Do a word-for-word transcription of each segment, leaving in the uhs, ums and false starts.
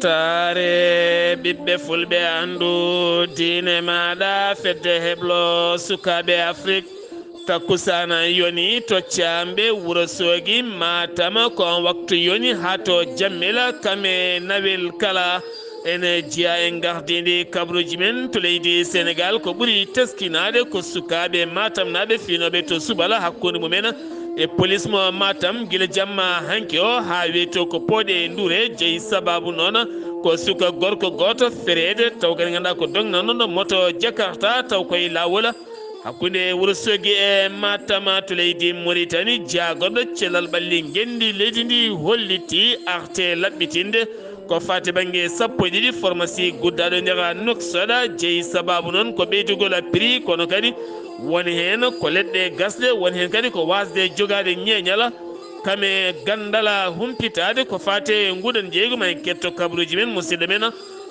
Taare ɓiɓɓe fulɓe, anndu diine maaɗa, fedde heblo sukaaɓe Afrik. Takkusaana yoni to Caamɓe, Wuro Soogi, Matam, ko on waktu yoni haa to Jammela, kame Nawel kala. Ene jeyaa e gardindi kabaruuji men to leydi Senegaal. Ko ɓuri teskinaade ko sukaaɓe Matamnaaɓe fiinooɓe to Subala hakkunde mumen e polis mo Matam gila jamma hanki o haa weeto ko Pooɗe Ndure. Jeyi sabaabu noon ko suka gorko gooto fereede, taw kadi ngannduɗaa ko dognanooɗo moto Jakarta, taw koye laawol hakkunde Wuro Soogi e Matam to leydi Moritani. Jaagorɗo cellal ɓalli ngenndi leydi ndi holliti arte laɓɓitinde ko faati bannge sappo e ɗiɗi formasi guddaaɗo nder Nouakchott. Jeyi sabaabu noon ko ɓeydugol prix, kono kadi woni heen ko leɗɗe gasɗe, woni heen kadi ko waasde jogaade ñeeñal. Kame ganndal humpitaade ko faati e nguɗan jeygu ma en ketto kabaruuji men, musidɗo men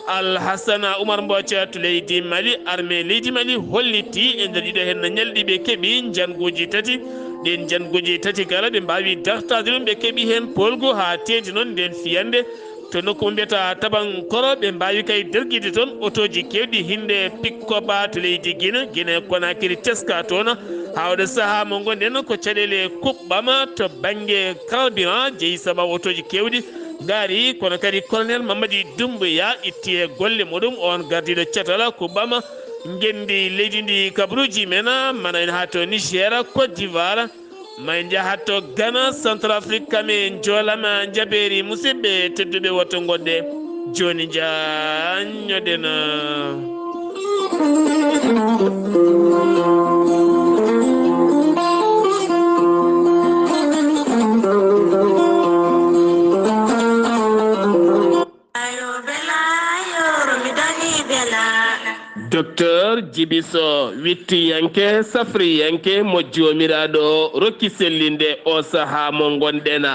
Alhassana Oumar Mbooca to leydi Mali. Armée leydi Mali holliti e nder ɗiɗo heen ñalɗi ɓe keɓi njannguuji tati. Ɗiin njannguuji tati kala ɓe mbaawi dartaade ɗum, ɓe keɓi heen poolgu haa teeŋti noon ndeen fiyannde. To nokku mo mbiyata Tabankoro, ɓe mbaawi kay dargide toon otooji keewɗi, hinde Pikkoba to leydi Gine, Gine Konakiri teska toon. Haa oɗo sahaa mo ngonɗen ko caɗeele kuɓɓama to bannge carburant, jeyi sabaabu otooji keewɗi ngaari, kono kadi Colonel Mamadi Doumbouya itti e golle muɗum, oon gardiiɗo catal kuɓɓama ngenndi leydi ndi kabaruuji men, mana en haa to Niger, Côte d'Ivoire, ma en njahat to Ghana, Centrafrique, kame njoolama njabeeri. Musidɓe tedduɓe, woto ngonɗe jooni njaanñoɗen. Docteur Djiby Sow, wittiyanke, safriyanke mo Joomiraaɗo rokki sellinde o sahaa mo ngonɗen.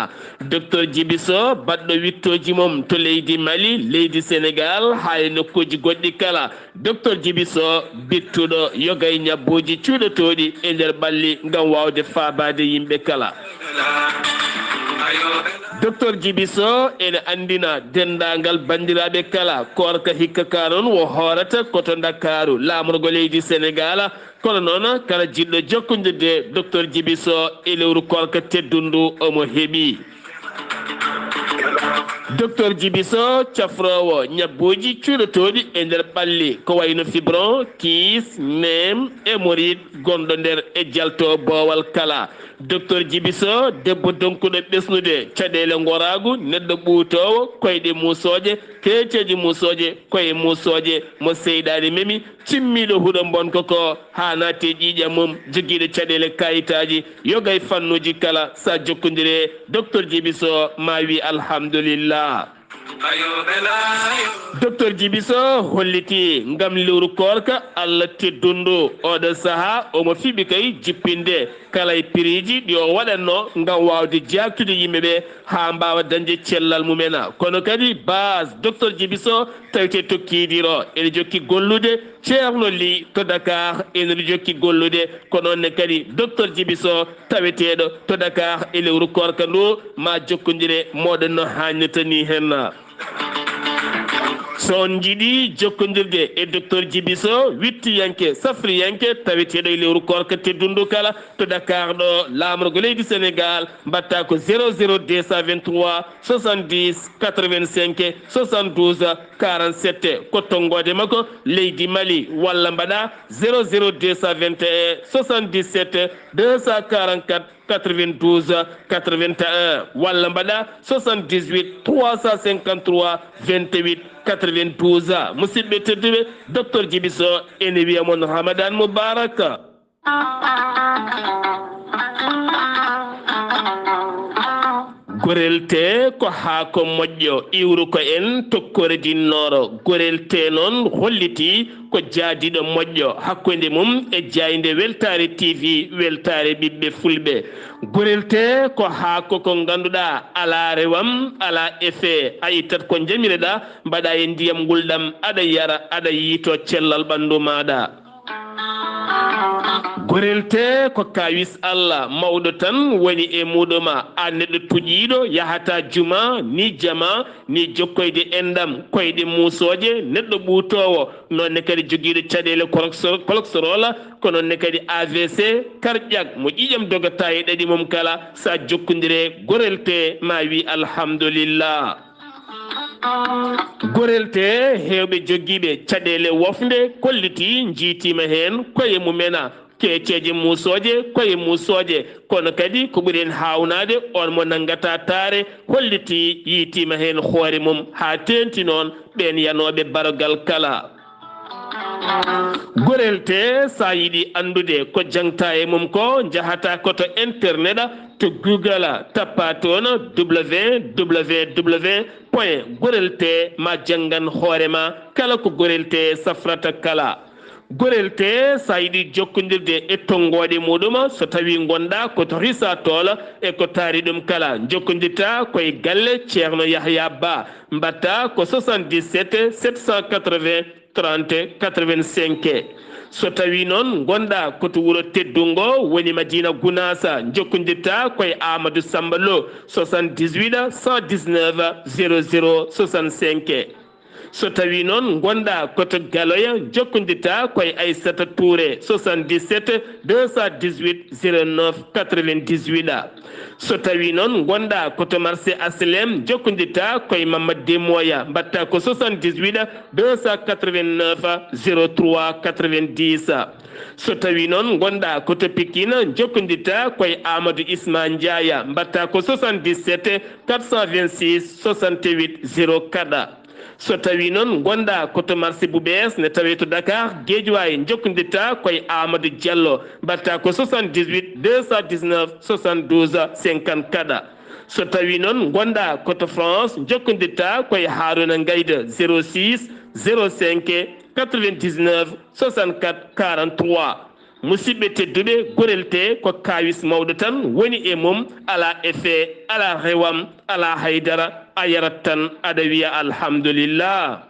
Docteur Djiby Sow, baɗɗo wittooji mum to leydi Mali, leydi Senegaal, haa e nokkuuji goɗɗi kala. Docteur Djiby Sow, bittuɗo yoga e ñabbuuji cuuɗotooɗi e nder ɓalli ngam waawde faabaade yimɓe kala. Docteur Djiby Sow ene anndina denndaangal banndiraaɓe kala, koorka hikka ka noon wo hoorata ko to Ndakaaru, laamorgo leydi Senegaal. Kono noon, kala jiɗɗo jokkondirde Docteur Djiby Sow e lewru koorka teddundu, omo heɓi. Docteur Djiby Sow, cafroowo ñabbuuji cuuɗotooɗi e nder ɓalli, ko wayno fibron, kiis, neem, hémorroïde, gonɗo nder e jalto boowal kala. Docteur Djiby Sow, debbo donkuɗo ɓesnude caɗeele ngoraagu, neɗɗo ɓuutoowo, koyɗe muusooje, keeceeje muusooje, koye muusooje, mo seyɗaane memi, cimmiiɗo huɗo mbonko ko, haa naati e ƴiiƴam mum, jogiiɗo caɗeele kaayitaaji, yoga e fannuuji kala, so a jokkondire Docteur Djiby Sow, ma wi alhamdulillah. Docteur Djiby Sow holliti ngam lewru koorka Allah teddundu, oɗo sahaa omo fiɓi kay jippinde kala e piriiji ɗi o waɗatno ngam waawde jaaktude yimɓe ɓe haa mbaawa dañde cellal mumen. Kono kadi base Docteur Djiby Sow tawete to Kidira, ene jokki gollude. Ceerno Ly to Dakar ene jokki gollude, ko noon ne kadi Docteur Djiby Sow taweteeɗo to Dakar e lewru koorka ndu, ma jokkondire mooɗon no haannirta ni heen. So on njiɗi jokkondirde e Docteur Djiby Sow, wittiyanke, safriyanke, taweteeɗo e lewru koorka teddundu kala to Dakar ɗo, laamorgo leydi Senegaal, mbaɗta ko zéro zéro deux cent vingt-trois soixante-dix quatre-vingt-cinq soixante-douze quarante-sept, ko tonngoode makko leydi Mali, walla mbaɗa zéro zéro deux cent vingt et un soixante-dix-sept deux cent quarante-quatre quatre-vingt-douze quatre-vingt-un, walla mbaɗa soixante-dix-huit trois cent cinquante-trois vingt-huit quatre-vingt-douze. Musidɓe tedduɓe, Docteur Djiby Sow ene wiya mon Ramadan Mubarak. Gorel tee ko haako moƴƴo, iwru ko en tokkoore dinnooro. Gorel tee noon holliti ko jaadiiɗo moƴƴo hakkunde mum e jaaynde Weltaare T V, weltaare ɓiɓɓe fulɓe. Gorel tee ko haako ko ngannduɗaa alaa rewam, alaa effet, a ittat ko njamireɗaa, mbaɗa e ndiyam ngulɗam, aɗa yara, aɗa yiito cellal ɓanndu maaɗa. Gorel tee ko kaawis Allah mawɗo tan woni e muuɗum. A neɗɗo tuƴiiɗo, yahata juma, ni jama, ni jokkoyde enɗam, koyɗe muusooje, neɗɗo ɓuutoowo, noon ne kadi jogiiɗo caɗeele kolokso-, koloksoroola, ko noon ne kadi A V C, karƴak, mo ƴiiƴam dogata e ɗaɗi mum kala, so a jokkondire gorel tee, ma wi alhamdulillah. Gorel tee, heewɓe jogiiɓe caɗeele wofnde kollitii, njiitiima heen koye mumen. Keeceeje muusooje, koye muusooje, kono kadi ko ɓuri heen haawnaade, on mo nanngata taare, hollitii, yiitiima heen hoore mum, haa teeŋti noon ɓeen yanooɓe barogal kala. Gorel tee, so a yiɗi anndude ko jaŋta e mum ko, njahata ko to internet, to Google, tappa toon W W W point gorel tee, ma janngan hoore ma kala ko gorel tee safrata kala. Gorel tee, so a yiɗi jokkondirde e tonngooɗe muuɗum, so tawii ngonɗaa ko to Risa Tool e ko taari ɗum kala, njokkondirta ko e galle Ceerno Yahya Ba, mbaɗta ko soixante-dix-sept sept cent quatre-vingts trente quatre-vingt-cinq. So tawii noon ngonɗaa ko to wuro teddungo woni Madina Gunaas, njokkondirta ko e Amadou Samba Lo, soixante-dix-huit cent dix-neuf zéro zéro soixante-cinq. So tawii noon ngonɗaa ko to Galoya, njokkondirta ko e Aissata Touré, soixante-dix-sept deux cent dix-huit zéro neuf quatre-vingt-dix-huit. So tawii noon ngonɗaa ko to marché H L M, njokkondirta ko e Mamadou Demoya, mbaɗta ko soixante-dix-huit deux cent quatre-vingt-neuf zéro trois quatre-vingt-dix. So tawii noon ngonɗaa ko to Pikine, njokkondirta ko e Amadou Isma Ndiaye, mbaɗta ko soixante-dix-sept quatre cent vingt-six soixante-huit zéro quatre. So tawii noon ngonɗaa ko to marché Bouɓees, ne tawee to Dakar, Guédiawaye, njokkondirta ko e Amadou Diallo, mbaɗta ko soixante-dix-huit deux cent dix-neuf soixante-douze cinquante-quatre. So tawii noon ngonɗaa ko to France, njokkondirta ko e Harouna Ngaïda, zéro six zéro cinq quatre-vingt-dix-neuf soixante-quatre quarante-trois. Musidɓe tedduɓe, gorel tee ko kaawis mawɗo tan woni e mum, alaa effet, alaa rewam, alaa haydara, a yarat tan, aɗa wiya alhamdulillah.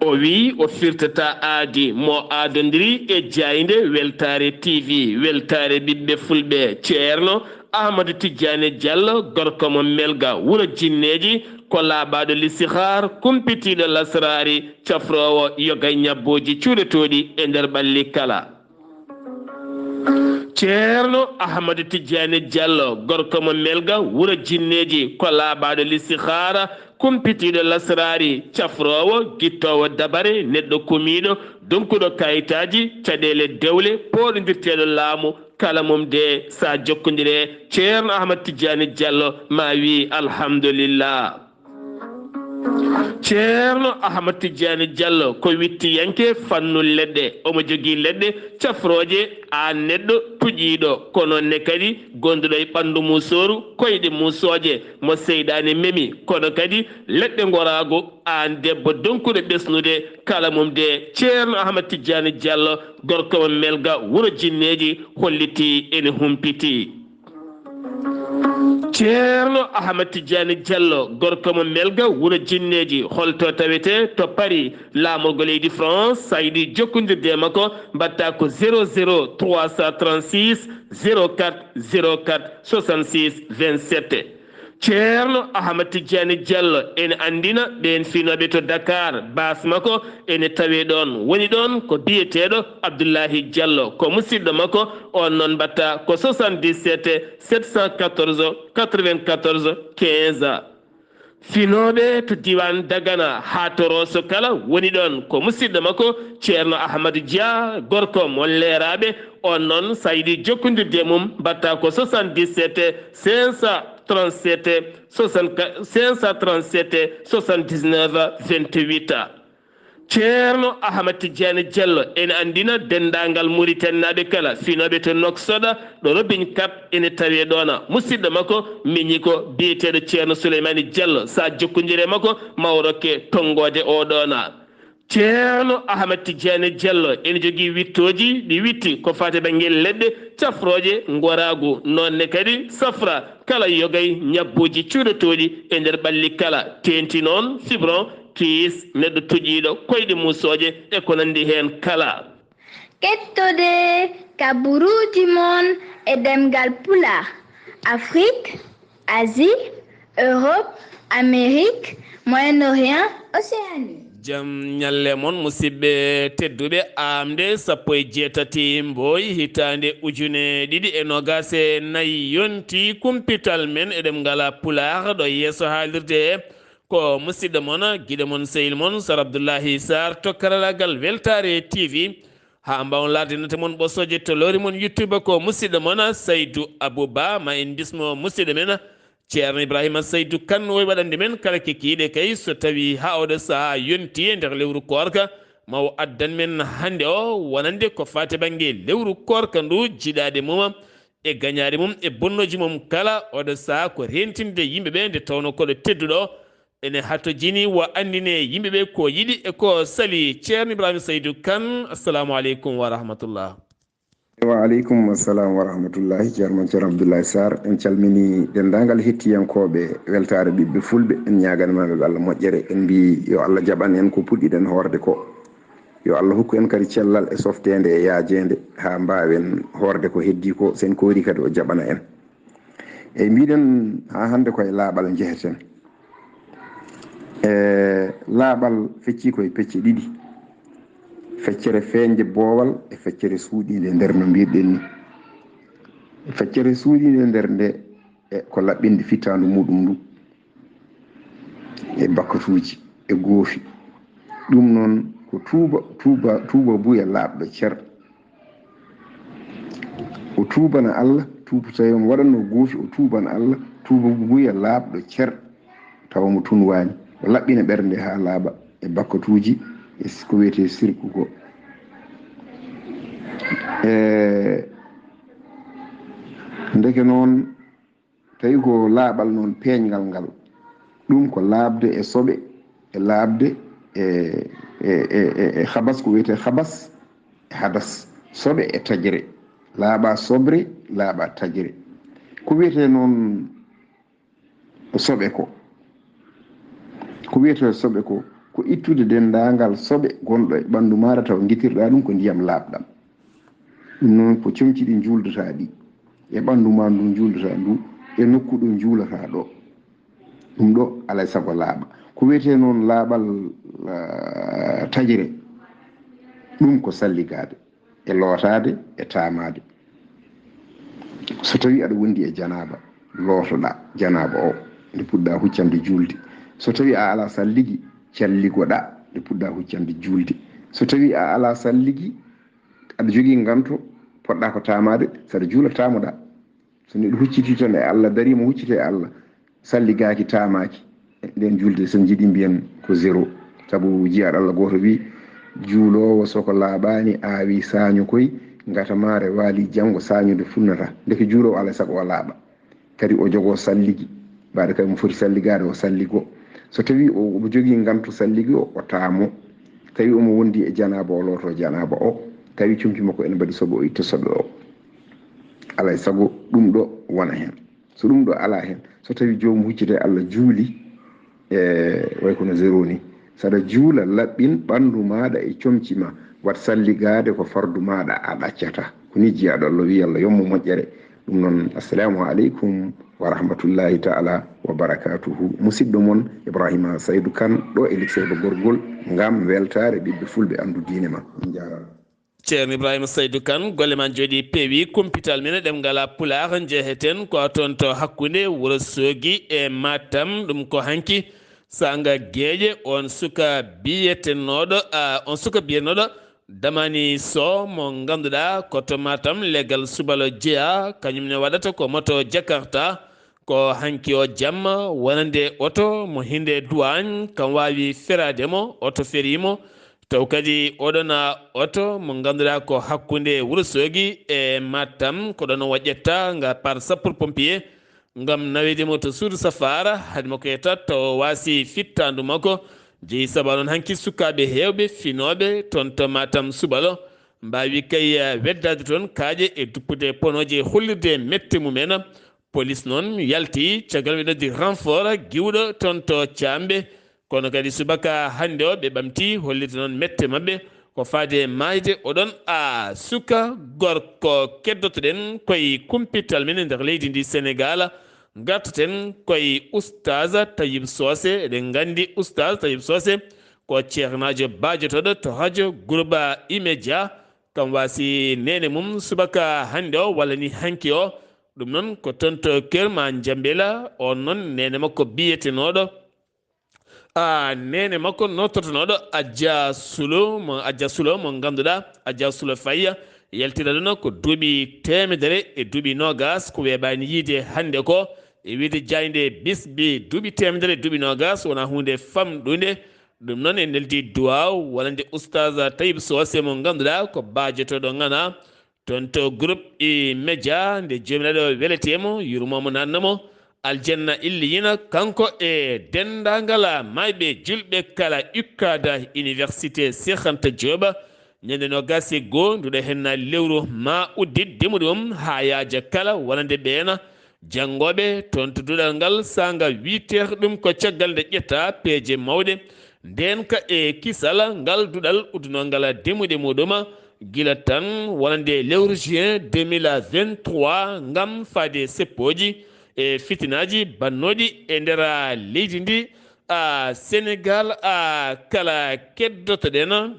O wi o firtata aadi, mo aadondiri e jaaynde Weltaare T V, Weltaare ɓiɓɓe fulɓe, Ceerno Ahmadu Tijjaani Jallo, gorko mo Melga, wuro jinneeji, ko laaɓaaɗo listixaar, kumpitiiɗo lasraari, cafroowo yoga ñabbooji cuuɗotooɗi e nder ɓalli kala. Ceerno Ahmadu Tijjaani Jallo, gorko mo Melga, wuro jinneeji, ko laaɓaaɗo listixaara, kumpitiiɗo lasraari, cafroowo, gittoowo dabare, neɗɗo kumiiɗo, donkuɗo kayitaaji, caɗeele dewle, pooɗondirteeɗo laamu, kala mum de, so a jokkondire Ceerno Ahmad Tijjaani Jallo, ma wi alhamdulillah. Ceerno Ahmad Tijjaani Jallo ko wittiyanke fannu leɗɗe. Omo jogii leɗɗe cafrooje, aan neɗɗo tuƴiiɗo, ko noon ne kadi gonduɗo e ɓanndu musooru, koyɗe musooje, mo seyɗaane memi, kono kadi leɗɗe ngoraagu, aan debbo donkuɗo ɓesnude, kala mum de Ceerno Ahmad Tijjaani Jallo, gorko mo Melga, wuro jinneeji, hollitii ene humpitii. Ceerno Ahmad Tijjaani Jallo, gorko mo Melga, wuro jinneeji, holto tawetee? To Paris, laamorgo leydi France, so a yiɗi jokkondirde e makko, mbaɗta ko zéro zéro trois cent trente-six zéro quatre zéro quatre soixante-six vingt-sept. Ceerno Ahmad Tijjaani Jallo ene anndina ɓeen finooɓe to Dakar, baas makko ene tawee ɗoon. Woni ɗoon ko biyeteeɗo Abdullahi Jallo, ko musidɗo makko, oon noon mbaɗta ko soixante-dix-sept sept cent quatorze quatre-vingt-quatorze quinze. Finooɓe to diiwaan Dagana haa to Rooso kala, woni ɗoon ko musidɗo makko Ceerno Ahmadu Dia, gorko mo Leeraaɓe, oon noon so a yiɗi jokkondirde e mum, mbaɗta ko soixante-dix-sept cinq cent trente-sept soixante-quatre, cinq cent trente-sept soixante-dix-neuf vingt-huit. Ceerno Ahmad Tijjaani Jallo ene anndina denndaangal Muritaninaaɓe kala, finooɓe to Nouakchott, ɗo Robin Kap ene tawee ɗoona. Musidɗo makko miñi ko biyeteeɗo Ceerno Suleymaani Jallo, so a jokkondire makko, ma o rokke tonngoode o ɗoona. Ceerno Ahmad Tijjaani Jallo ene jogii wittooji, ɗi witti ko faati bannge leɗɗe cafrooje, ngoraagu, noon ne kadi safra, kala yogay ñabbuuji cuuɗotooɗi e nder ɓalli kala, teeŋti noon fibron, kiis, neɗɗo toƴiiɗo, koyɗe muusooje e ko nanndi heen kala. Kettode kaburuuji mon e ɗemngal Pulaar, Afrik, Asie, Europe, Amérique, Moyen-Orient, Océanie. Jam ñalle mon, musidɓe tedduɓe. Aamde sappo e jeetati Mbooy, hitaande ujune ɗiɗi e noogaas e nayi, yonti kumpital men e ɗemngal Pulaar ɗo yeeso haalirde. Ko musidɗo mon, giɗo mon, sehil mon, Sar Abdullahi Sarr to karalaagal Weltaare T V. Haa mbaawon laarde nate mon ɓosooje to lowre mon YouTube, ko musidɗo mon Saydu Abou Ba. Ma en mbismo musidɗo men Ceerno Ibrahima Saydu Kan, o waɗande men kala kikiiɗe kay, so tawii haa oɗo sahaa yonti e nder lewru koorka, ma o addan men hannde o wonande ko faati bannge lewru koorka ndu, jiɗaaɗe mum e gañaaɗe mum e bonnooji mum kala. Oɗo sahaa ko reentinde yimɓe ɓe, nde tawnoo koɗo tedduɗo ene hatojini, wa anndine yimɓe ɓe ko yiɗi e ko sali. Ceerno Ibrahima Saydu Kan, assalamu aleykum wa rahmatullah. Wa aleykum assalam wa rahmatullahi. Ceerno mon Ceerno Abdoulaye Sarr, en calmini denndaangal hettiyankooɓe Weltaare Ɓiɓɓe Fulɓe, en ñaaganiima ɓe Allah moƴƴere, en mbii yo Allah jaɓan en ko puɗɗiɗen hoorde ko. Yo Allah hokku en kadi cellal e softeende e yaajeende haa mbaawen hoorde ko heddii ko, sen koori kadi o jaɓana en. Eyi, mbiɗen haa hannde ko e laaɓal njeheten. E laaɓal feccii ko e pecce ɗiɗi, feccere feeñde boowal e feccere suuɗiinde nder no mbiɗen ni. Feccere suuɗiinde nder nde e ko laɓɓinde fittaandu muɗum ndu e bakkatuuji e goofi. Ɗum noon ko tuuba, tuuba, tuuba buya laaɓɗo cer. O tuubana Allah, tuuba, so tawi omo waɗatno goofi, o tuubana Allah, tuuba buya laaɓɗo cer, tawa mo tunwaani. O laɓɓina ɓernde haa laaɓa e bakkatuuji, e ko wiyetee sirku ko. E ndeke noon, tawi ko laaɓal noon peeñngal ngal, ɗum ko laaɓde e soɓe, e laaɓde e, e, e, e, e habas, ko wiyetee habas, e hadas, soɓe e taƴre. Laaɓa soɓre, laaɓa taƴre. Ko wiyetee noon soɓe ko, ko wiyetee soɓe ko, ko ittude denndaangal soɓe gonɗo e ɓanndu maaɗa, tawa ngitirɗaa ɗum ko ndiyam laaɓɗam. Ɗum noon ko comci ɗi njuuldataa ɗi, e ɓanndu maa ndu njuuldataa ndu, e nokku ɗo njuulataa ɗo. Ɗum ɗo alaa e sago laaɓa. Ko wiyetee noon laaɓal, ah, taƴre, ɗum ko salligaade, e lootaade, e taamaade. So tawii aɗa wondi e janaaba, lootoɗaa janaaba o nde puɗɗaa huccande juulde. So tawii a alaa salligi, calligoɗaa nde puɗɗaa huccande juulde. So tawii a alaa salligi, aɗa jogii nganto, poɗɗaa ko taamaade, saɗa juula, taamoɗaa. So neɗɗo huccitii tan e Allah, dariima huccitee e Allah, salligaaki, taamaaki, nden juulde, so njiɗi mbiyen ko zéro. Sabu jiyaaɗo Allah gooto wii, juuloowo so ko laaɓaani aawi saaño koy, ngata maare waali janngo saañude funnata. Ndeke juuloowo alaa e sago o laaɓa. Kadi o jogoo salligi, mbaɗa kadi mo foti salligaade o salligo. So tawii o, omo jogii nganto salligi o, o taamo. Tawi omo wondi e janaaba, o looto janaaba o. Tawi comci makko ene mbaɗi soɓe, o itta soɓe o. Alaa e sago ɗum ɗo wona heen. So ɗum ɗo alaa heen, so tawii joomum huccita e Allah juuli, e way kono zéro ni. Saɗa juula, laɓɓin ɓanndu maaɗa e comci ma, waɗ salligaade ko fardu maaɗa a ɗaccata. Ko ni jiyaaɗo Allah wii, Allah yommo moƴƴere. Ɗum noon, assalamu aleykum wa rahmatullahi taala wa barakatuhu. Musidɗo mon Ibrahima Saydu Kan, ɗo e Likseyba Gorgol, ngam weltaare ɓiɓɓe fulɓe anndu diine ma. On njaaraama. Ceerno Ibrahima Saydu Kan, golle ma jooɗi peewi. Kumpital men e ɗemngal Pulaar, njeheten ko toon to hakkunde Wuro Soogi e Matam. Ɗum ko hanki saanga geeƴe, on suka biyetenooɗo, a, on suka biyetenooɗo Damani Sow, mo ngannduɗaa ko to Matam, leggal Subalo jeyaa, kañum ne waɗata ko moto Jakarta. Ko hanki o jamma, wonande oto mo Hinde Duwaañ, kam waawi feraade mo, oto ferii mo. Taw kadi oɗona oto mo ngannduɗaa ko hakkunde Wuro Soogi e Matam, ko ɗoon o waɗƴetta nga par sapeur pompier ngam naweede mo to suudu safaara, haade makko yetta taw o waasi fittaandu makko. Jeyi sabu noon hanki sukaaɓe heewɓe finooɓe toon to Matam Subalo mbaawi kay, eh, weddaade toon kaaƴe e duppude ponooje e hollirde mette mum en. Polis noon yalti, caggal ɓe noddi renfort giwɗo toon to Caamɓe. Kono kadi subaka hannde o, ɓe ɓamti hollirde noon mette maɓɓe ko faade e maayde oɗon a suka gorko. Keddotoɗen koye kumpital men e nder leydi ndi Senegal. Ngartaten koye Oustaz Tayib Socé. Eɗen nganndi Oustaz Tayib Socé ko ceernaajo baajotooɗo to rajo Groupe Imedia. Kam waasi neene mum subaka hannde o walla ni hanki o. Ɗum noon ko toon to Kër Ma Njambela. On noon neene makko biyetenooɗo a neene makko nottotonooɗo Adja Sulo mo, Adja Sulo mo ngannduɗaa, Adja Sulo Faya yaltira ɗum ko duuɓi teemedere e duuɓi noogas. Ko weeɓaani yiide hannde ko e wiide jaaynde bisbi duuɓi teemedere e duuɓi noogas wonaa huunde famɗunde. Ɗum noon en neldi duwaaw wonande Oustaz Tayib Socé mo ngannduɗaa ko baajotooɗo ŋana toon to Groupe Imedia, nde Joomiraaɗo weletee mo, yurmoo mo, naatna mo aljanna illiyina, kanko e denndaangal maayɓe julɓe kala. Ucad, Université Cheikh Anta Diop, ñande noogas e goo nduɗo heen lewru ma uddit demuɗe mum haa yaaja kala wonande ɓeena janngooɓe toon to duɗal ngal saanga huit heures. Ɗum ko caggal nde ƴetta peeje mawɗe ndeenka e kisal ngal duɗal uddunoo ngal demuɗe muɗum gila tan wonande lewru juin deux mille vingt-trois ngam faade seppooji e fitinaaji bannooɗi e nder leydi ndi a Senegal. A kala keddotoɗen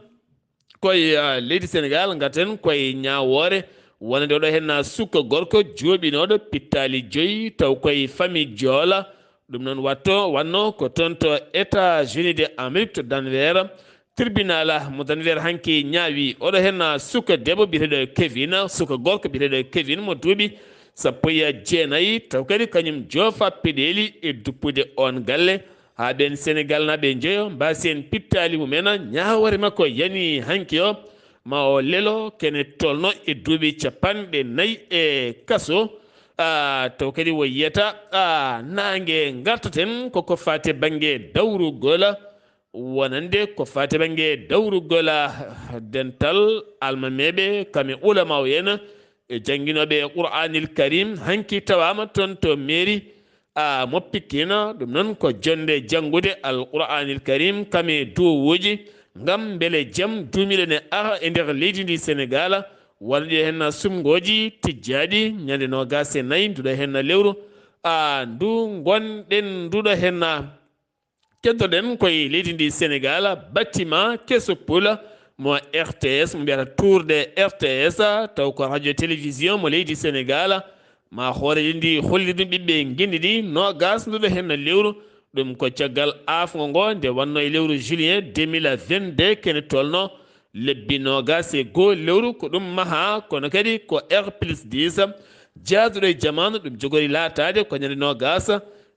koye a leydi Senegal, ngaten koye ñaawoore wonande oɗo heen a suka gorko jooɓinooɗo pittaali joyi taw koye famille Joola. Ɗum noon watto wanno ko toon to États-Unis de Amérique to Denver. Tribunal mo Denver hanki ñaawi oɗo heen a suka debbo biyeteeɗo Kevin, suka gorko biyeteeɗo Kevin mo duuɓi sappo e jeenayi, taw kadi kañum joofa peɗeeli e duppude oon galle. Haa ɓeen Senegal naaɓe njeyo mbaasi en pittaali mumen, ñaawoore makko yani hanki o, ma o lelo kene tolno e duuɓi capanɗe nayi e kaso. A taw kadi o yiyata a naange ngartaten koko faate bannge dawrugol wonande ko faate bannge dawrugol a dental almameeɓe kame ulama o en e jannginooɓe Qur'aanil Karim hanki tawaama toon to meeri a mo Pikin. Ɗum noon ko jonnde janngude Al Qur'aanil Karim kame duwowuuji ngam mbele jam duumiiɗo ne ara e nder leydi ndi Senegal. Wonande heen sumngooji tijjaaɗi ñande noogas e nayi nduɗo heen lewru a ndu ngonɗen nduɗo heen. Keddoɗen koye leydi ndi Senegal, bâtiment keso pula mo R T S, mo mbiyata tour de R T S, taw ko radio télévision mo leydi Senegal, ma hooreejo ndi holli ɗum ɓiɓɓe ngenndi ndi noogas nduɗo heen lewru. Ɗum ko caggal aafngo ngo nde wonno e lewru juillet deux mille vingt-deux kene tolno lebbi noogas e goo lewru ko ɗum maha, kono kadi ko R plus dix jaaduɗo e jamaanu ɗum jogori laataade ko ñande noogas.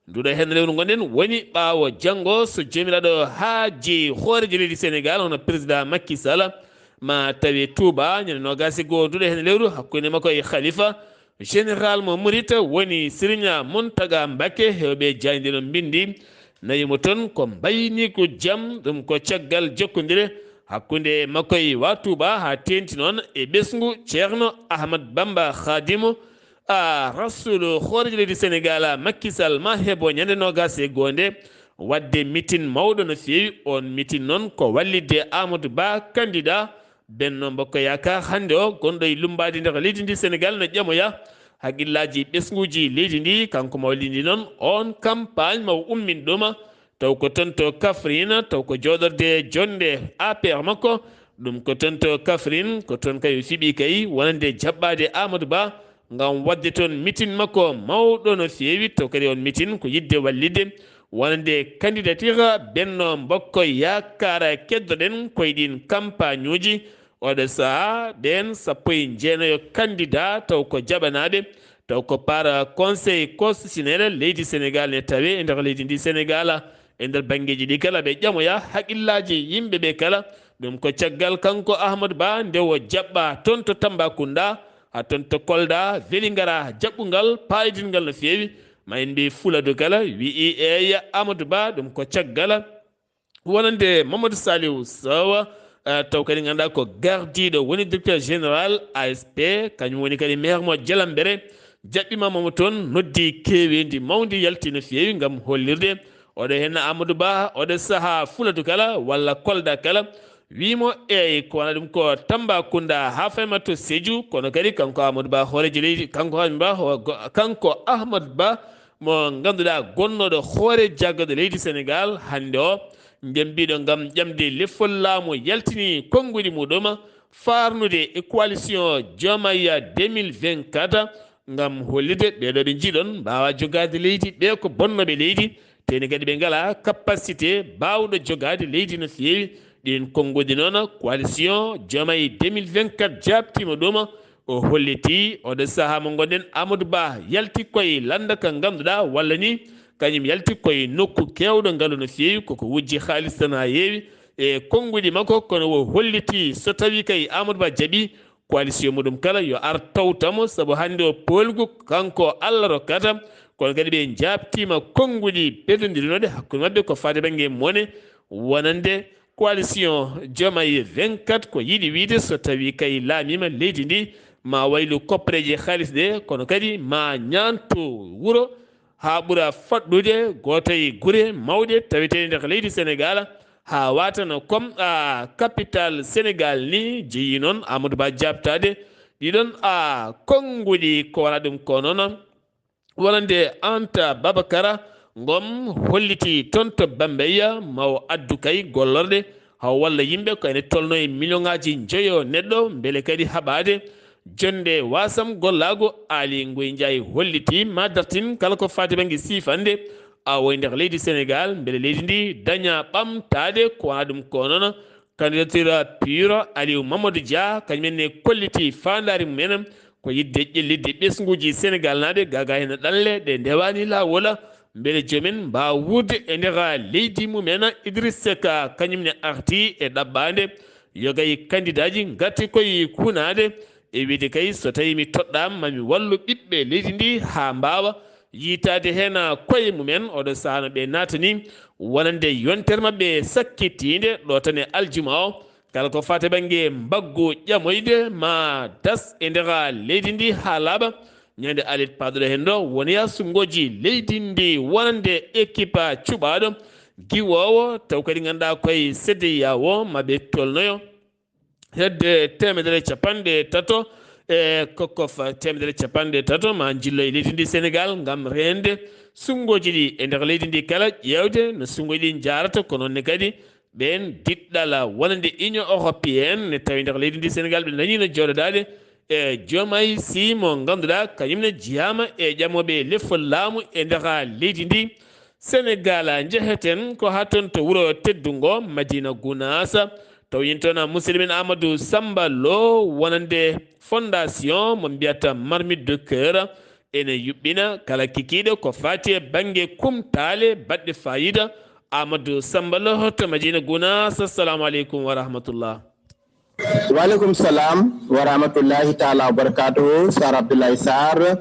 Nduɗo heen lewru ngonɗen woni ɓaawo janngo so joomiraaɗo haaji hooreejo leydi Senegal hono président Macky Sall ma tawe Touba ñande noogas e goo nduɗo heen lewru hakkunde makko e khalifa général mo Murit woni Serigne Mountaga Mbacké. Heewɓe jaaynde no mbinndi nawi mo toon ko mbayni ko jam. Ɗum ko caggal jokkondire hakkunde makko e waa Touba haa teeŋti noon e ɓesngu Ceerno Ahmad Bamba Khadimu a Rasulu. Hooreejo leydi Senegal Macky Sall ma heɓo ñande noogas e goo nde waɗde mitin mawɗo no feewi. Oon mitin noon ko wallitde Amadou Ba, candidat Benno Bokk Yaakaar hannde o gonɗo e lummbaade nder leydi ndi Senegal no ƴamoya haqillaaji ɓesnguuji leydi ndi. Kanko mo wallidi noon oon campagne ma o ummin ɗuma taw ko toon to Kaffrine, taw ko jooɗorde jonnde A P R makko. Ɗum ko toon to Kaffrine, ko toon kay o fiɓi kay wonande jaɓɓaade Amadou Ba ngam waɗde toon mitin makko mawɗo no feewi. Taw kadi oon mitin ko yiɗde wallitde wonande candidature Benno Bokk Yaakaar. Keddoɗen koye ɗiin campagne uji. Oɗo sahaa ɓeen sappo e jeenayo candidat taw ko jaɓanaaɓe, taw ko par conseil constitutionnel leydi Senegal ne tawe e nder leydi ndi Senegal. E nder banngeeji ɗi kala ɓe ƴamoya haqillaaji yimɓe ɓe kala. Ɗum ko caggal kanko Amadou Ba nde o jaɓɓa toon to Tambacounda, haa toon to Kolda, Vélingara, jaɓɓungal paayidingal no feewi. Ma en mbiy Fuladu kala wiyi eeya Amadou Ba, ɗum ko caggal wonande Mamadou Saliou Sow, eh, taw kadi ngannduɗaa ko gardiiɗo woni directeur général A S P, kañum woni kadi maire mo Jalambere, jaɓɓiima mo toon, noddi keeweendi mawndi yalti no feewi ngam hollirde Oɗo henna Amadou Ba, oɗo saha Fuladu kala walla Kolda kala, wimo eyi ko wona ɗum ko Tambacounda haa fayma to Sédhiou, kono kadi kanko Amadou Ba hooreejo leydi, kanko Amadou Ba ho-, go-, kanko Ahmad Ba mo ngannduɗaa gonnooɗo hoore jaggaɗo leydi Sénégal hannde o, njambiiɗo ngam ƴamde lefol laamu yaltini konnguɗi muɗum faarnude e coalition Diomaye deux mille vingt-quatre, ngam hollitde ɓeeɗo ɓe njiɗon mbaawa jogaade leydi, ɓe ko bonnooɓe leydi, teni kadi ɓe ngalaa capacité baawɗo jogaade leydi no feewi. Ɗin konnguɗi noon, coalition Diomaye deux mille vingt-quatre jaabtiima ɗum. O holliti oɗo sahaa mo ngonɗen, Amadou Ba yalti koye lannda ka ngannduɗaa, walla ni kañum yalti koye nokku keewɗo ngalu no feewi, koko wujji haalis tan haa heewi e konnguɗi makko, kono o holliti so tawii kay Amadou Ba jaɓi, coalition muɗum kala yo ar tawta mo, sabu hannde o poolgu kanko Allah rokkata, kono kadi ɓe jaabtiima konnguɗi ɓeddondirinooɗi hakkunde maɓɓe ko faati bannge mone, wonande coalition Diomaye vingt-quatre ko yiɗi wiyde so tawii kay laamiima leydi ndi, ma waylu koppareeje haalis ɗe, kono kadi ma ñaanto wuro haa ɓura faɗɗude gooto e gure mawɗe taweteeɗe nder leydi Senegaal, haa waata no comme, a, capital Senegaal ni, jeyi noon Amadou Ba jaabtaade ɗiɗon, a, konnguɗi ko wona ɗum ko noon. Wonande Anta Babakara Ngom holliti toon to Bambeya ma o addu kay gollorɗe haa o walla yimɓe ko ene tolno e million ŋaaji njoyo neɗɗo, mbele kadi haɓaade jonnde wasam gollaagu. Aly Ngouille Ndiaye holliti ma dartin kala ko faati bannge siifande awo e nder leydi Senegaal, mbele leydi ndi daña ɓamtaade ko wona ɗum ko noon. Candidature PUR, Aliou Mamadou Dia, kañum en ne kolliti faandaare mum en ko yiɗde ƴellitde ɓesnguuji Senegaal naaɓe, gaagaa heen ɗanle ɗe ndewaani laawol, mbele joom en mbaawa wuurde e nder leydi mum en. Idriss Seck kañum ne arti e ɗaɓɓaande yo gay kandidaaji ngarti koye kuunaade, e wiyde kay so tawii mi toɗɗaama ma mi wallu ɓiɓɓe leydi ndi haa mbaawa yiytaade heen koye mum en. Oɗo sahaa no ɓe naatani wonande yontere maɓɓe sakkitiinde ɗo tan e aljuma o. Kala ko faati bannge mbaggu ƴamoyde ma das e nder leydi ndi haa laaɓa. Ñande alet paaduɗo heen ɗo woniya sunngooji leydi ndi wonande équipe cuɓaaɗo giwoowo, taw kadi ngannduɗaa koye C D E A O ma ɓe tolnoyo hedde teemedere capanɗe tato e kokkof teemedere capanɗe tato ma njillo e leydi ndi Senegaal ngam reende sunngooji ɗi e nder leydi ndi kala, ƴeewde no sunngooji ɗi njaarata, ko noon ne kadi ɓeen diɗɗala wonande Union Européenne ne tawi nder leydi ndi Senegaal ɓe dañiino jooɗodaade e Diomaye Sy mo ngannduɗaa kañum ne jeyaama e ƴamooɓe lefol laamu e nder leydi ndi Senegaal. Njeheten ko haa toon to wuro teddungo Madina Gounass, taw yen toon musidɗo men Amadou Samba Lo wonande fondation mo mbiyata Marmite de Cœur, ene yuɓɓina kala kikiiɗe ko faati e bannge kumtaale baɗɗe faayiida. Amadou Samba Lo to Madina Gounass, assalamu aleykum wa rahmatullah. Waaleykum salam wa rahmatullahi taala wa barakatuhu. Sar Abdoulaye Sarr,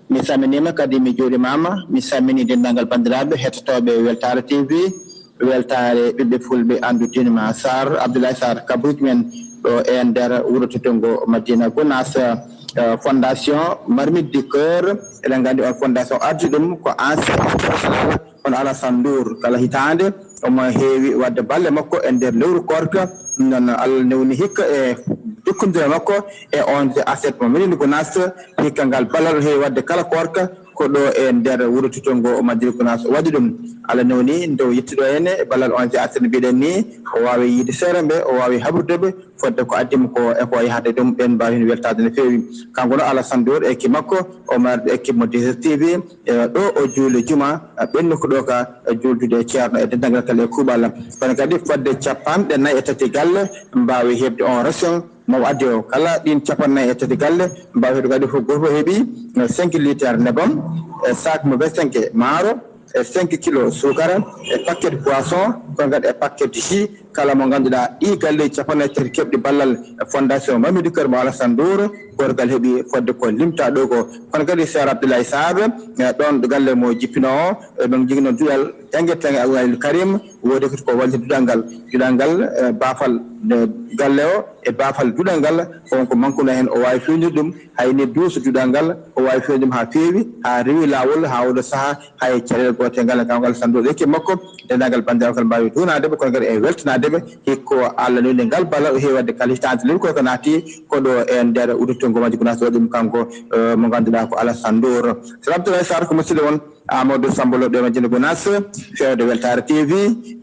mi salminiima kadi mi juurimaama. Mi salmini denndaangal banndiraaɓe hettotooɓe Weltaare T V, Weltaare ɓiɓɓe fulɓe anndude ma. Sar Abdoulaye Sarr, kabuuji men ɗo e nder wuro teddungo Madina Gounass, eh, fondation Marmite du Cœur, eɗen nganndi on fondation ardi ɗum ko ancien international, kono Alassane Ndour kala hitaande omo heewi waɗde balle makko e nder lewru koorka. Ɗum noon, Allah newni hikka e jokkondire makko e O N G Aset mo Madina Gounass, hikka ngal ballal o heewi waɗde kala koorka ko ɗo e nder wuro teddungo Madina Gounass o waɗi ɗum. Allah newni nde o yetti ɗo henne e ballal O N G Aset no mbiɗen ni, o waawi yiide seere mbe, o waawi haɓrude ɓe, fodde ko addi mo ko e ko yahata e ɗum, ɓeen mbaawi heen weltaade no feewi. Kanko noon Alassane Ndour e équipe makko, o marɗo équipe mo D S T V, e ɗo o juuli juma, ɓenni ko ɗo ka juuldude e ceerno e denndaangal kala e kuuɓal. Kono kadi fodde capanɗe nayi e tati galle mbaawi heɓde on ration mo o addi o. Kala ɗin capanɗe nayi e tati galle mbaawi heɓde kadi fof gooto fof heɓi cinq litres nebam, e sac mo vingt-cinq maaro, e cinq kilo suukara, e paquet poisson, kono kadi e paquet jus, kala mo ngannduɗaa ɗii galleeji cappanɗe tati keɓɗi ballal Fondation Mamidi Kër mo Alassane Ndour, gorgal heɓi fodde ko limtaa ɗo ko. Kono kadi Seer Abdoulaye Sarr, eh, ɗoon galle mo jippinoo o, eɗen njogii noon duɗal jannge tenge Abdoul Karim, woodi kadi ko walliti duɗal ngal. Duɗal ngal, eh, baafal, eh, galle o e baafal duɗal ngal, ko on ko mankuno heen, o waawi feewnirde ɗum, hay ni duuso duɗal ngal, o waawi feewnirde ɗum haa feewi, haa rewi laawol, haa oɗo sahaa, hay caɗeele goote ngal, kanko Alassane Ndour, ekipe makko, denndaangal banndiraaɓe kala mbaawi duwanaade ɓe, kono kadi e weltanaade ɓe, hikko Allah newni ngal ballal, o heewi waɗde kala hitaande lewru ko ko naati, ko ɗo e nder uddittol ngoo majji Gunaas waɗi ɗum kanko, eh, mo ngannduɗaa ko Alassane Ndour. Salam Abdoulaye Sarr ko musidɗo mon, Amadou Samba Lo ɗo e Madina Gunaas, fewde Weltaare T V,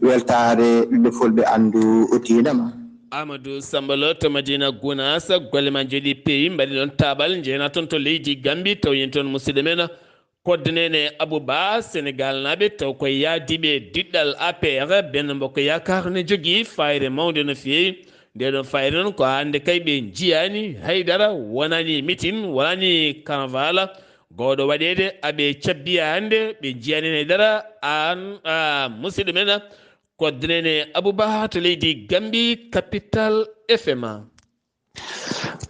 weltaare ɓiɓɓe fulɓe anndu diina ma. Amadou Samba Lo to Madina Gunaas, golle ma njooɗi peewi, mbaɗi ɗon taaɓal, njeyna toon to leydi Gambi, taw yen toon musidɗo men, Kodde Neene Abou Ba, Senegal naaɓe, taw ko yaadiiɓe diɗɗal A P R, Benno Bokk Yaakaar ne jogii fayre mawnde no feewi. Nde ɗon fayre noon ko hannde kay ɓe njiyaani haydara, wonani mitin, wonani carnaval, gowɗo waɗeede, aɓe cabbiya hannde, ɓe njiyaani haydara, aan, a, musidɗo men, Kodde Neene Abou Ba to leydi Gambi, Capital F M.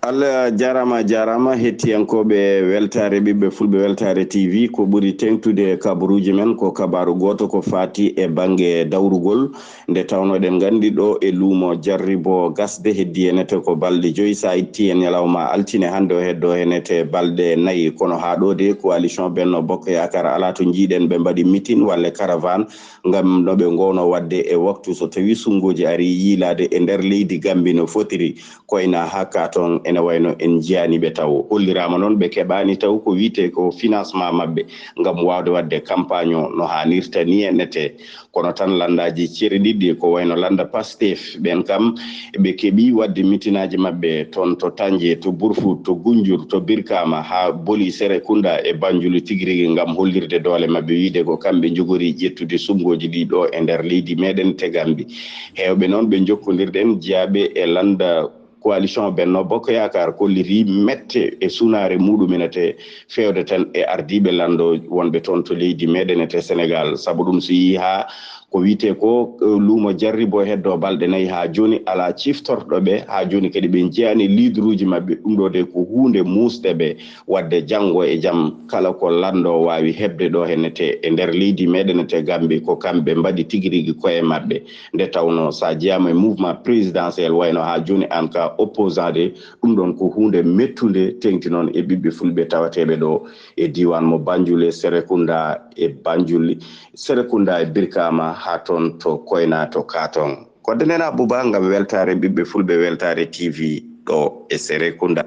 Allah jaaraama, a jaaraama, hettiyankooɓe Weltaare Ɓiɓɓe Fulɓe, Weltaare T V, ko ɓuri teeŋtude kabaruuji men ko kabaaru gooto ko faati e bannge dawrugol, nde tawnoo eɗen nganndi ɗo e luumo Jarribo gasde heddii en ete ko balɗe joyi, so a ittii e ñalawma altine hannde o heddoo heen ete balɗe nayi, kono haa ɗo de coalition Benno Bokk Yaakaar alaa to njiiɗen ɓe mbaɗi mitin walla caravane ngam no ɓe ngoowno waɗde e waktu so tawii sunngooji arii yiilaade e nder leydi Gambi no fotiri. Koyna haa ka toon ene wayno en njiyaani ɓe taw. Holliraama noon ɓe keɓaani taw ko wiyetee ko financement maɓɓe ngam waawde waɗde campagne o no haanirta ni en ete. Kono tan lanndaaji ceerɗiɗɗi ko wayno lannda Pastef, ɓeen kam ɓe keɓii waɗde mitinaaji maɓɓe toon to Tanje, to Burfut, to Gunjur, to Birkama, haa Boli, Serekunda e Banjul tigi rigi ngam hollirde doole maɓɓe, wiyde ko kamɓe njogori ƴettude sunngooji ɗi ɗo e nder leydi meɗen te Gambi. Heewɓe noon ɓe njokkondirɗen jeyaaɓe e lannda coalition Benno Bokk Yaakaar kollitii mette e sunaare muɗum ene te feewde tan e ardiiɓe lanndo wonɓe toon to leydi meɗen e te Senegal. Sabu ɗum so yehii haa ko wiyetee ko, eh, luumo Jarribo heddoo balɗe nayi haa jooni alaa ciftorɗo ɓe, haa jooni kadi ɓe njiyaani liidoruuji maɓɓe. Ɗum ɗo de ko huunde muusde ɓe waɗde janngo e jam kala ko lanndo waawi heɓde ɗo heen ete e nder leydi meɗen ete Gambi ko kamɓe mbaɗi tigi rigi koye maɓɓe. Nde tawnoo so a jeyaama e mouvement présidentiel wayno haa jooni aan ka opposant de, ɗum ɗoon ko huunde mettunde teeŋti noon e ɓiɓɓe fulɓe tawateeɓe ɗo e diiwaan mo Banjul e Serekunda e Banjul, Serekunda e Birkama haa toon to Koyna to Katon. Kodde Neene Abou Ba ngam weltaare ɓiɓɓe fulɓe, Weltaare T V ɗo e Serekunda.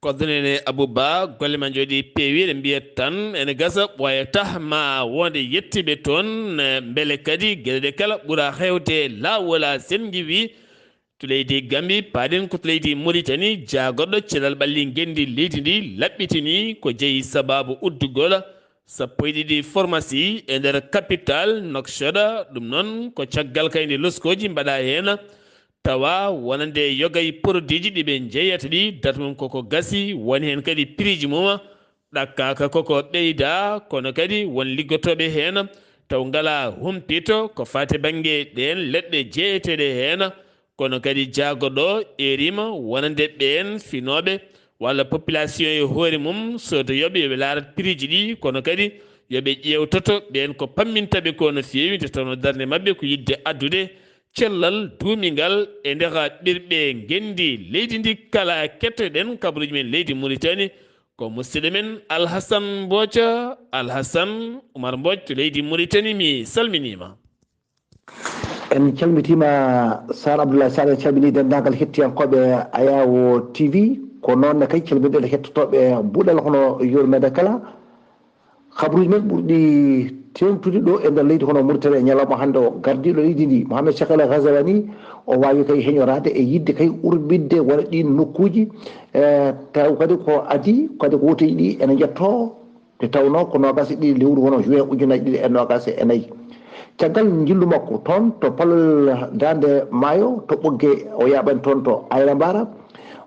Kodde Neene Abou Ba, golle ma njooɗi peewi, eɗen mbiya tan ene gasa ɓooya tah ma wonde yettiiɓe toon, eh, mbele kadi geɗe ɗe kala ɓura heewde laawol a senngiwi. To leydi Gambi, paaɗen ko to leydi Moritani, jaagoɗo cellal ɓalli ngenndi leydi ndi laɓɓitini ko jeyi sabaabu uddugol sappo e ɗiɗi formasi e nder kapital Nouakchott. Ɗum noon ko caggal kayndi loskooji mbaɗa heen, tawa wonande yoga e produitji ɗi ɓe njeeyata ɗi, date mum koko gasi, woni heen kadi prixji mum ɗakkaaka koko ɓeyda, kono kadi won liggotooɓe heen taw ngalaa humpito ko faati bannge ɗeen leɗɗe jeeyeteeɗe heen. Kono kadi jaagoɗo eeriima wonande ɓeen finooɓe walla population e hoore mum, sodayooɓe yo ɓe laarat prixji ɗi, kono kadi yo ɓe ƴeewtoto ɓeen ko pamminta ɓe ko no feewi, nde tawnoo darnde maɓɓe ko yiɗde addude cellal duumingal e nder ɓirɓe ngenndi leydi ndi kala. Kettoɗen kabaruuji men leydi Mauritanie, ko musidɗo men Alhasan Mbooca. Alhasan Umar Mbooc to leydi Mauritanie, mi salminiima. En calmitiima, Sar Abdoulaye Sar, en calminii denndaangal hettiyankooɓe Ayawo T V. Ko noon ne kay calminɗen hettotooɓe Buɗal hono yurmeede kala. Kabaruuji men ɓurɗi teeŋtude ɗo e nder leydi hono Mauritanie e ñalawma hannde o. Gardiiɗo leydi ndi, Mohamed Cheikh El Ghazouani, o waawi kay heñoraade e yiɗde kay urɓinde wona ɗiin nokkuuji. E taw kadi ko adii, kadi ko wooteeji ɗi ene njettoo. Nde tawnoo ko noogaas e ɗiɗi lewru hono juin ujunaaji ɗiɗi e noogaas e nayi. Caggal njillu makko toon to palol Daande Maayo to Ɓoggee, o yaaɓani toon to Ayla Mbaara,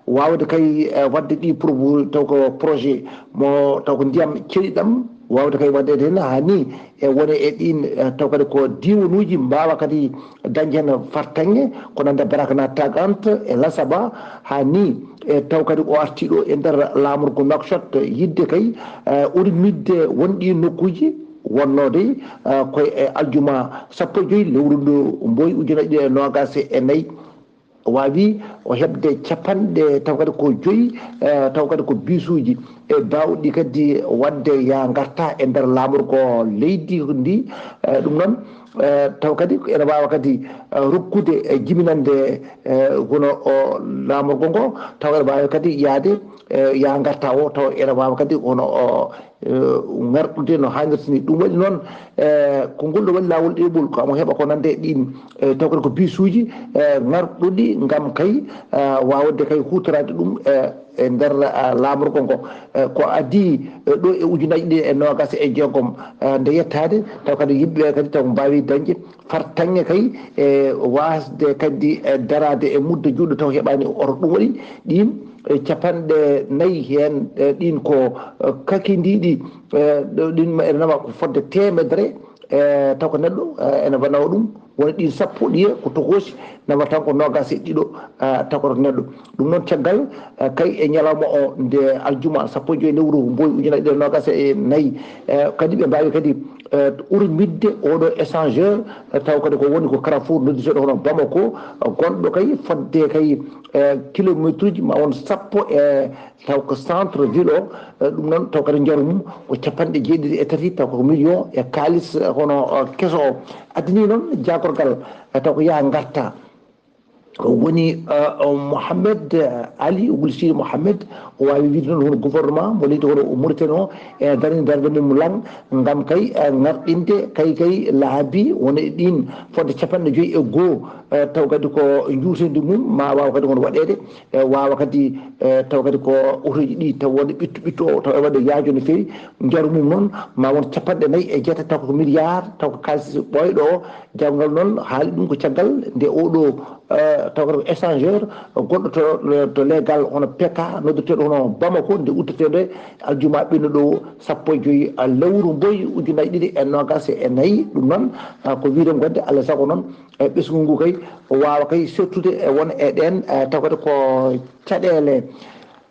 waawde kay, eh, waɗde ɗi propo-, taw ko projet mo, taw ko ndiyam ceɗiɗam, Wawde kay waɗeede heen haa ni e wone e ɗiin, eh, taw kadi ko diiwanuuji mbaawa kadi dañde heen fartaŋŋe, ko nande Barakna Tagant e Lasaba, haa ni e taw kadi o arti ɗo e nder laamorgo Nouakchott, yiɗde kay, eh, urmitde won ɗii nokkuuji wonnoode, eh, koye e aljuma sappo e joy lewru ndu Mboy ujunaaji ɗiɗi e noogaas e nayi. Waawi o heɓde capanɗe taw kadi ko joyi, eh, taw kadi ko bisuuji e baawɗi kadi waɗde yaa ngarta e nder laamorgo leydi ndi. Eh, ɗum noon, eh, taw kadi ene waawa kadi, eh, rokkude, eh, jibinande, eh, hono o laamorgo ngo, taw ene waawi kadi yahde, eh, yaa ngarta o, taw ene waawa kadi hono o, eh, ngarɗude no haanirta ni. Ɗum waɗi noon, eh, ko ngol ɗo waɗi laawol ɗeɓol, ko amo heɓa ko nande e ɗin, eh, taw kadi ko bisuuji, eh, ngarɗuɗi ngam kay, eh, waawde kay huutoraade ɗum, eh, e nder, eh, laamorgo ngo. Eh, ko adii, eh, ɗo e ujunaaji ɗiɗi e noogaas e jeegom, eh, nde yettaade, taw kadi yimɓe ɓe kadi taw mbaawi dañde fartaŋŋe kay e waasde kadi, eh, daraade e mudde juuɗe taw heɓaani oto. Ɗum waɗi ɗiin, eh, capanɗe nayi heen, eh, ɗiin ko, eh, kakindiiɗi, eh, ɗo ɗiin ma-, ene nawa ko fodde teemedere, eh, taw ko neɗɗo, eh, ene nawa ɗum, woni ɗiin sappo ɗiye ko tokoosi, nawa tan ko noogaas e ɗiɗo, eh, taw ko neɗɗo. Ɗum noon caggal, eh, kay e ñalawma o nde aljuma sappo e joy lewru Mboy ujunaaji ɗiɗi e noogaas e nayi, eh, kadi ɓe mbaawi kadi, eh, urmitde oɗo échangeur, eh, taw kadi ko woni ko carrefour nodduteɗo hono Bamako, eh, gonɗo kay fodde kay, eh, kilométre uji ma won sappo e taw ko centre ville o, eh, ɗum noon taw kadi njaru mum ko capanɗe jeeɗiɗi e tati, taw ko million e kaalis, eh, hono, eh, keso o. Addani noon jaagorgal, eh, taw ko yaa ngarta. Woni, eh, Mohamed, eh, Ali Wul Sidi Mohamed, o waawi wiide noon hono gouvernement mo leydi hono Mauritanie o, e darni darnde mum lang ngam kay, eh, ngarɗinde kay, kay laabi wona e ɗin fodde capanɗe joyi e goo, eh, taw kadi ko njuuteendi mum ma waaw kadi hono waɗeede, eh, waawa kadi, eh, taw kadi ko otoji ɗi taw wonde ɓittu ɓittu o taw e waɗde yaajo no feewi. Njaru mum noon ma won capanɗe nayi e jeetati taw ko milliard, taw ko kaalis ɓooyɗo o. Jawgal noon haali ɗum ko caggal nde oɗo, eh, taw kadi ko échangeur gonɗo to, to légal hono P K noddeteeɗo hono Bamako nde uddeteende aljuma ɓennuɗo o sappo e joyi lewru Mboy ujunaaji ɗiɗi e noogaas e nayi. Ɗum noon, eh, ko wiide ngonde Allah sago noon, eh, ɓesngu ngu kay o waawa kay sottude e won e ɗen, eh, taw kadi ko caɗeele.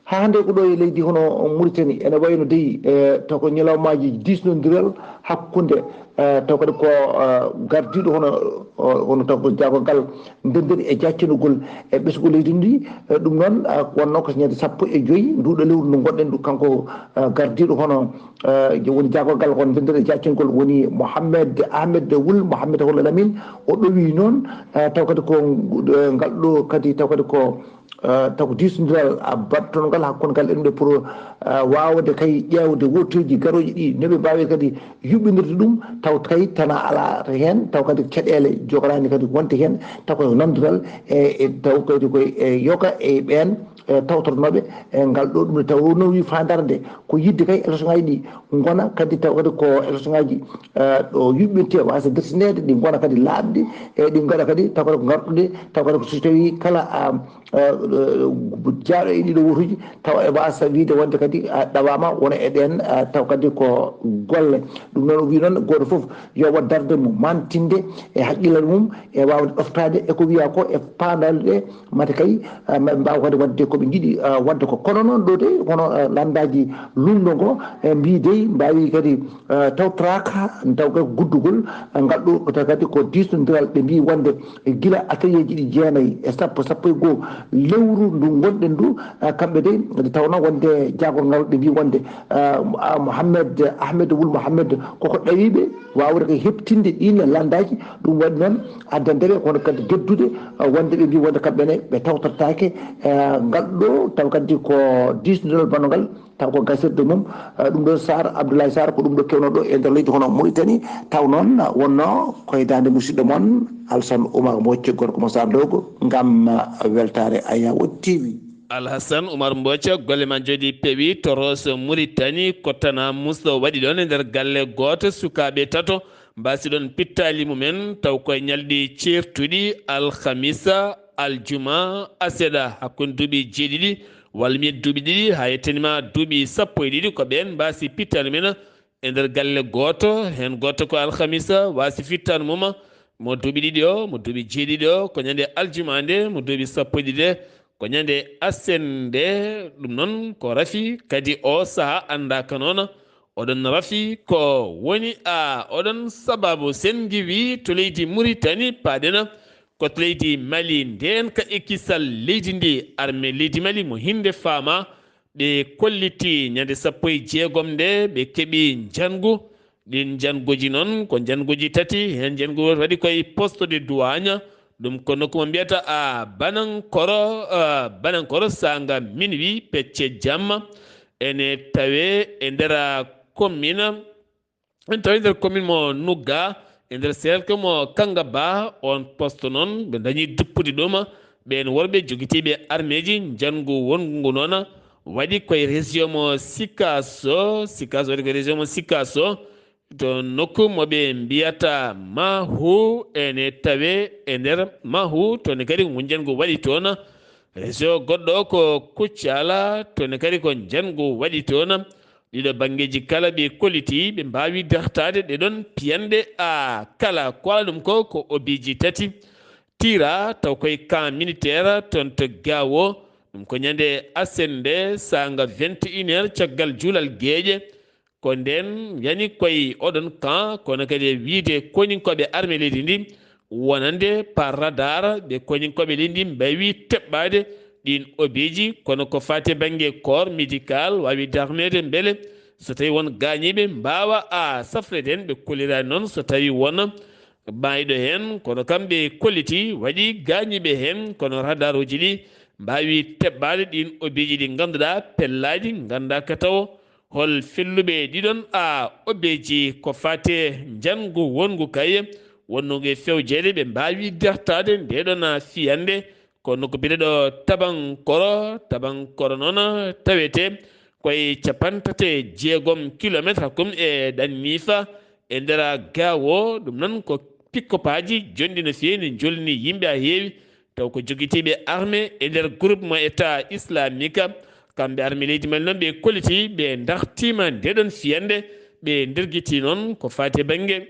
Haa hannde ko ɗo e leydi hono Mauritanie, ene wayno dey, eh, taw ko ñalawmaaji diisnondiral hakkunde, eh, taw kadi ko, eh, gardiiɗo hono, hono taw ko jaagorgal ndennderi e jaccinugol e ɓesngu leydi ndi. Eh, ɗum noon, eh, wonno ko ñande sappo e joyi nduɗo lewru ndu ngonɗen ndu, kanko, eh, gardiiɗo hono, eh, woni jaagorgal hono ndennderi e jaccingol woni Mohamed Ahmed Wul Mohamed Holla Lamine. O ɗowi noon, eh, taw kadi ko, eh, ngal ɗo kadi taw kadi ko, eh, taw ko diisondiral, ah, baɗtongal hakkunde ngal enɗe pour, eh, waawde kay ƴeewde wottoji garooji ɗi no ɓe mbaawi kadi yuɓɓindirde ɗum, taw kay tana alaa heen, taw kadi caɗeele jogoraani kadi wonde heen, taw koye nanndungal e, e taw kadi koye e yoga e ɓeen, e tawtornooɓe e ngal ɗo. Ɗum ne taw no wi faandaare nde ko yiɗde kay élection ngaji ɗi ngona kadi taw kadi ko élection ngaji, eh, ɗo yuɓɓinte wasa dartineede, ɗi ngona kadi laaɓɗi, e ɗi ngaɗa kadi taw kadi ko ngarɗude, taw kadi ko so tawi kala, ah, eh, jaaɗo e ɗiɗo wotuji taw e wasa wiide wonde kadi a ɗawaama wona e ɗen, ah, taw kadi ko golle. Ɗum noon o wi noon gooto fof yo waɗ darde mum mantinde e haqqillal mum e wawde ɗoftaade e ko wiya ko e paandale ɗe. Mate kay, ah, maɓe mbaawa kadi waɗde ko ɓe njiɗi, ah, waɗde ko. Kono noon ɗo de, hono, ah, lanndaaji luulndo ngo, eh, mbii dey, mbaawi kadi, ah, tawtoraaka, taw kay guddugol, ah, ngal ɗo, taw kadi ko diisnondiral. Ɓe mbii wonde gila atelier ji ɗi jeenayi e sappo, sappo e goo lewru ndu ngonɗen ndu, ah, kamɓe dey, nde tawnoo wonde jaagorgal, ɓe mbii wonde, ah, ah, Mohamed, Ahmed Wul Mohamed, koko ɗawiiɓe waawde ko heɓtinde ɗiin lanndaaji. Ɗum waɗi noon, addande ɓe kono kadi geddude, eh, wonde ɓe mbii wonde kamɓe ne ɓe tawtortaake, eh, ngal ɗo, taw kadi ko diisnodal banngal, taw ko gasirde mum, eh, ɗum ɗon Sarr, Abdoulaye Sarr, ko ɗum ɗo kewnoo ɗo e nder leydi hono Mauritanie, taw noon wonno koye daande musidɗo mon Alsan Oumar Mbocc, gorko mo Sarr Lowgo, ngam, eh, weltaare Ayawo T V. Alhassan Oumar Mbocc, golle ma jooɗi peewi, to Rosso Mauritanie, ko Tana Moussa waɗi ɗon e nder galle gooto, sukaaɓe tato, mbaasi ɗon pittaali mumen, taw koye ñalɗi ceertuɗi, alhamisa, aljuma, aseɗa, hakkunde duuɓi jeeɗiɗi, walla mbiyen duuɓi ɗiɗi, haa yettanima duuɓi sappo e ɗiɗi, ko ɓeen mbaasi pittaali mumen, e nder galle gooto, heen gooto ko alhamisa, waasi fittaandu mum, mo duuɓi ɗiɗi o, mo duuɓi jeeɗiɗi o, ko ñande aljuma nde, mo duuɓi sappo e ɗiɗi, ko ñande asen nde. Ɗum noon ko rafi, kadi o saha anndaaka noon, oɗon rafi ko woni a, oɗon sababu sen ngiwi to leydi Muritani, paaɗen ko to leydi Mali. Ndeen ka e kisal leydi ndi, armée leydi Mali mo hinde faama, ɓe kolliti ñande sappo e jeegom nde ɓe keɓi njanngu. Ɗin njannguuji noon ko njannguuji tati, heen njanngu waɗi koye poste de douane, ɗum ko nokku mo mbiyata a Banankoro, a Banankoro saanga minuit pecce jamma. Ene tawe e nder commune, ene tawe nder commune mo Nugga, e nder cercle mo Kangaba. On poste noon ɓe dañi duppude ɗum ɓeen worɓe jogitiiɓe armeeji. Njanngu wonngu ngu noon waɗi koye région mo Sikasso, Sikasso waɗi koye région mo Sikasso, to nokku mo ɓe mbiyata Mahu, ene tawe e nder Mahu, to ne kadi ngu njanngu waɗi toon. Région goɗɗo ko Kuccala, to ne kadi ko njanngu waɗi toon. Ɗiɗo banngeeji kala ɓe kolliti, ɓe mbaawi dartaade ɗe ɗon piyanɗe a kala. Ko ala ɗum ko, ko obiiji tati. Tira taw koye camp militaire toon to Gawo, ɗum ko ñande asen nde saanga vingt et une heures caggal juulal geeƴe. Ko ndeen yani koye oɗon camp, kono kadi e wiyde koninkooɓe armée leydi ndi, wonande par radar, ɓe koninkooɓe leydi ndi mbaawi teɓɓaade ɗin obiiji, kono ko faati e bannge corps médical waawi darneede mbele so tawi won gaañiiɓe mbaawa a safreede heen. Ɓe kolliraani noon so tawi won maayɗo heen, kono kamɓe kolliti waɗi gaañiiɓe heen, kono radaruuji ɗi mbaawi teɓɓaade ɗin obiiji ɗi ngannduɗaa pellaaji, nganndaa ka tawo hol felluɓe ɗiɗon a obeeji ko faati e njanngu wonngu kay wonngu e fewjeede. Ɓe mbaawi dartaade ndeɗon a fiyannde ko nokku biyeteeɗo Tabankoro, Tabankoro noon tawete koye capanɗe tati e jeegom kilometre hakkunde e Ɗanniifa e nder Gawo. Ɗum noon ko pick-upaaji jonɗi no feewi, ne njolni yimɓe haa heewi, taw ko jogitiiɓe armée e nder groupe mo État islamique. Kamɓe armée leydi Mali noon ɓe kolliti, ɓe dartiima ndeɗon fiyannde, ɓe ndergiti noon ko faati e bannge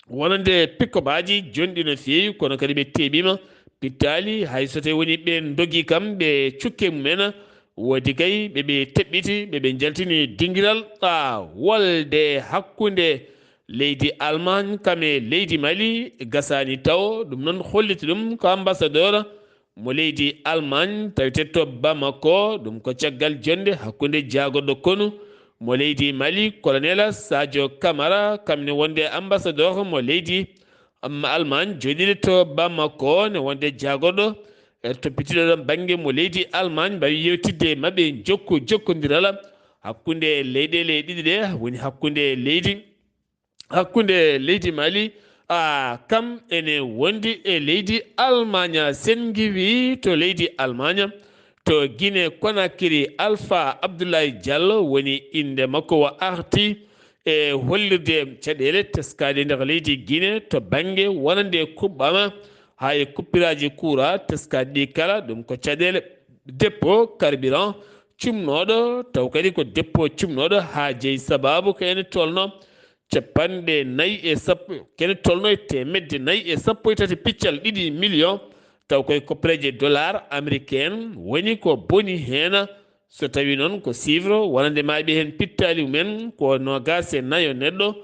wonande pick-upaaji jonɗi no feewi, kono kadi ɓe teeɓiima pittaali, hay so tawi woni ɓe ndogi kam, ɓe cukke mumen, woodi kay ɓe ɓe teɓɓiti, ɓe ɓe njaltini dingiral, a, wolde hakkunde leydi Allemagne kam e leydi Mali. Gasaani taw, ɗum noon holliti ɗum ko ambassadeur mo leydi Allemagne, tawete to Bamako. Ɗum ko caggal jonnde hakkunde jaagorɗo konu mo leydi Mali, Colonel Sadio Camara, kam ne wonde ambassadeur mo leydi, amma, Allemagne, jooɗiiɗo to Bamako, ne wonde jaagorɗo, e toppitiiɗo ɗon bannge mo leydi Allemagne, mbaawi yewtidde e maɓɓe jokku jokkondiral hakkunde leyɗeele ɗiɗi ɗe, woni hakkunde leydi hakkunde leydi Mali, a, kam ene wondi e leydi Almaaña. Sen ngiwi to leydi Almaaña, to Guinée Conakry, Alpha Abdoulaye Diallo woni innde makko, o arti e hollirde caɗeele teskaaɗe nder leydi Guinée to bannge wonande kuɓɓama haa e kuppiraaji kuura teskaaɗi ɗi kala. Ɗum ko caɗeele dépôt carburant cumnooɗo, taw kadi ko dépôt cumnooɗo haa jeyi sabaabu ko ene tolno capanɗe nayi e sappo, kene tolno e teemedde nayi e sappo e tati piccal ɗiɗi million, taw koye koppareeje dollar américain woni ko boni heen. So tawi noon ko chiffre wonande maaɓe heen pittaali mumen ko noogaas e nayo neɗɗo,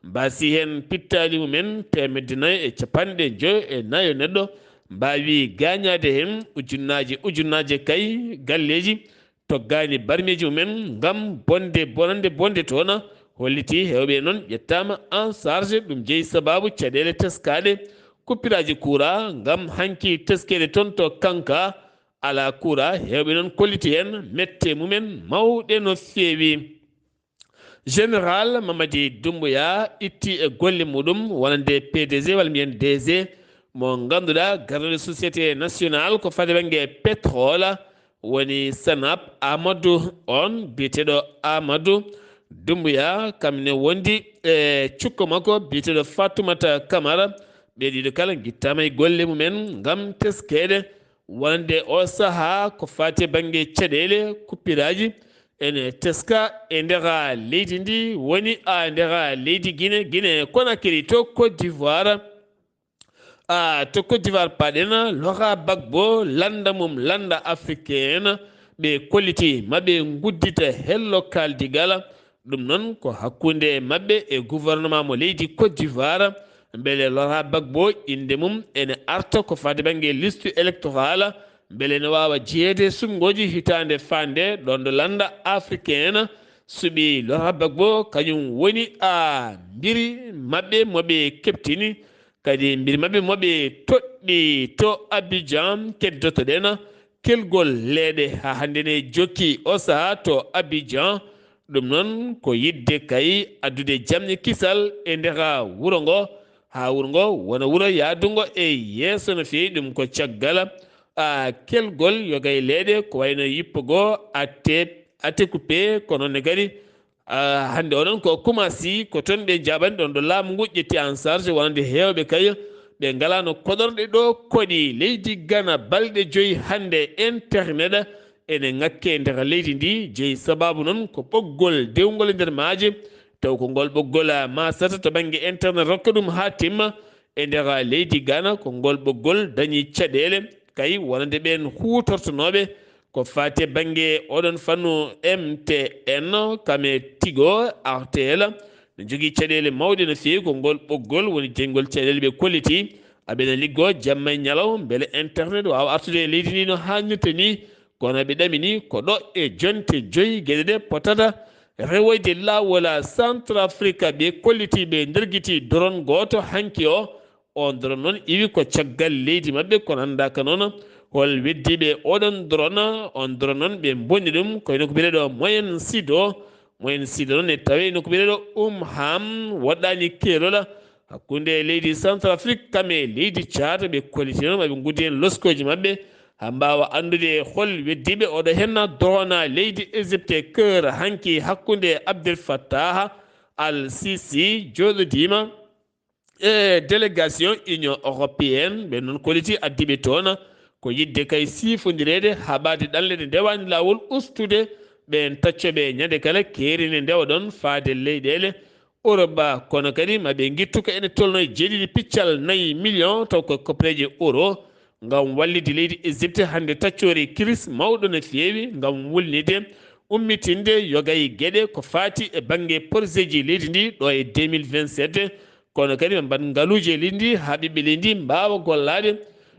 mbaasi heen pittaali mumen teemedde nayo e capanɗe njoyo e nayo neɗɗo, mbaawi gaañaade heen ujunnaaje ujunnaaje kay galleeji toggaani barmeeji mumen ngam bonde bonande bonde toon. Holliti heewɓe noon ƴettaama en charge, ɗum jeyi sabaabu caɗeele teskaaɗe kuppiraaji kuura ngam hanki teskeede toon to Kanka alaa kuura. Heewɓe noon kolliti heen mette mumen mawɗe no feewi. Général Mamadi Doumbouya itti e golle muɗum wonande P D G walla mbiyen D G mo ngannduɗaa garɗo société nationale ko faade bannge pétrole woni Sanap Amadou, on biyeteeɗo Amadou Doumbouya kam ne wondi e cukko makko biyeteeɗo Fatoumata Camara. Ɓe ɗiɗo kala ngittaama e golle mumen ngam teskeede wonande o sahaa ko faati e bannge caɗeele kuppiraaji ene teska e nder leydi ndi, woni a nder leydi Guinée, Guinée Conakry to Côte d'Ivoire. A to Côte d'Ivoire paɗen, Laurent Gbagbo, lannda mum lannda africain, ɓe kolliti maɓe nguddita hello kaldigal. Ɗum noon ko hakkunde maɓɓe e gouvernement mo leydi Côte d'Ivoire, mbele Laurent Gbagbo innde mum ene arta ko fade bannge liste électorale, mbele ene waawa jeyeede suɓngooji hitaande faande ɗoon ɗo lannda africain suɓi. Laurent Gbagbo kañum woni a mbiri maɓɓe mo ɓe keɓtini, kadi mbiri maɓɓe mo ɓe toɗɗi to Abidjan. Keddotoɗen kelgol leeɗe haa hannde ne jokki o sahaa to Abidjan. Ɗum noon ko yiɗde kay addude jam e kisal e nder wuro ngo, haa wuro ngo wona wuro yahdungo e yeeso no feewi. Ɗum ko caggal a kelgol yoga e leeɗe ko wayno yippo goo atte atte coupé, ko noon ne kadi Ah, hannde oɗon ko Kumasi, ko toon ɓe njaɓani ɗon ɗo laamu ngu ƴetti en charge, wonande heewɓe kay ɓe ngalaano koɗorɗe ɗo koɗi leydi Gana balɗe joyi hannde. Internet ene ŋakke nder leydi ndi, jeyi sababu noon ko ɓoggol dewngol e nder maaje, taw ko ngol ɓoggol, ah, masata to bannge internet rokka ɗum haa timma e nder leydi Gana. Ko ngol ɓoggol dañi caɗeele kay wonande ɓeen huutortonooɓe ko faati e bannge oɗon fannu M T N, kam e Tigo, R T L, no jogii caɗeele mawɗe no feewi. Ko ngol ɓoggol woni jeyngol caɗeele ɓe kolliti. Aɓena liggoo jamma e ñalaw mbele internet waawa artude e leydi ndi no haanirta ni. Kono ɓe ɗamini ko ɗo e jonte joyi geɗe ɗe potata rewoyde laawol. Centrafrique ɓe kolliti, ɓe ndergiti drone gooto hanki o. On drone noon iwi ko caggal leydi maɓɓe, kono anndaaka noon hol weddiiɓe oɗon drone. On drone noon ɓe mbonni ɗum koyno ko biyeteeɗo Moyen Sud o. Moyen Sud noon e tawe no ko biyeteeɗo Umham, woɗɗaani keelola hakkunde leydi Centrafrique kam e leydi Tchad. Ɓe kolliti noon maɓe nguddi heen loskooji maɓɓe haa mbaawa anndude hol weddiiɓe oɗo heen drone. Leydi Égypte, Caire, hanki hakkunde Abdel Fattah Al Sisi jooɗodiima e délégation Union Européenne. Ɓe noon kolliti addiiɓe toon ko yiɗde kay siifondireede, haɓaade ɗanle ɗe ndewaani laawol, ustude ɓeen taccooɓe ñande kala keeri nde ndewa ɗon faade leyɗeele Europe. Kono kadi ma ɓe ngittu ko ene tolno e jeeɗiɗi piccal nayi million, taw ko koppereeje euro, ngam wallitde leydi Égypte hannde taccoore kiris mawɗo no feewi, ngam wulnitde, ummitinde yoga e geɗe ko faati e bannge projet ji leydi ndi ɗo e deux mille vingt-sept. Kono kadi ɓe mbaɗ ngaluuji e leydi ndi haa ɓiɓɓe leydi ndi mbaawa gollaade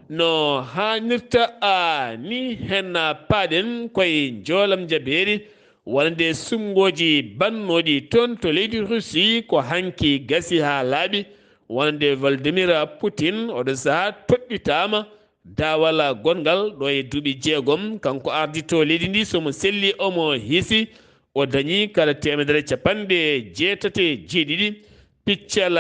no haanirta. A ni heen paaɗen koye njoolam jabeeri wonande suɓngooji bannooɗi toon to leydi Russie. Ko hanki gasi haa laaɓi wonande Vladimir Poutine oɗo sahaa toɗɗitaama daawal gonngal ɗo e duuɓi jeegom. Kanko ardito leydi ndi, so mo selli omo hiisi, o dañi kala teemedere capanɗe jeetati e jeeɗiɗi piccal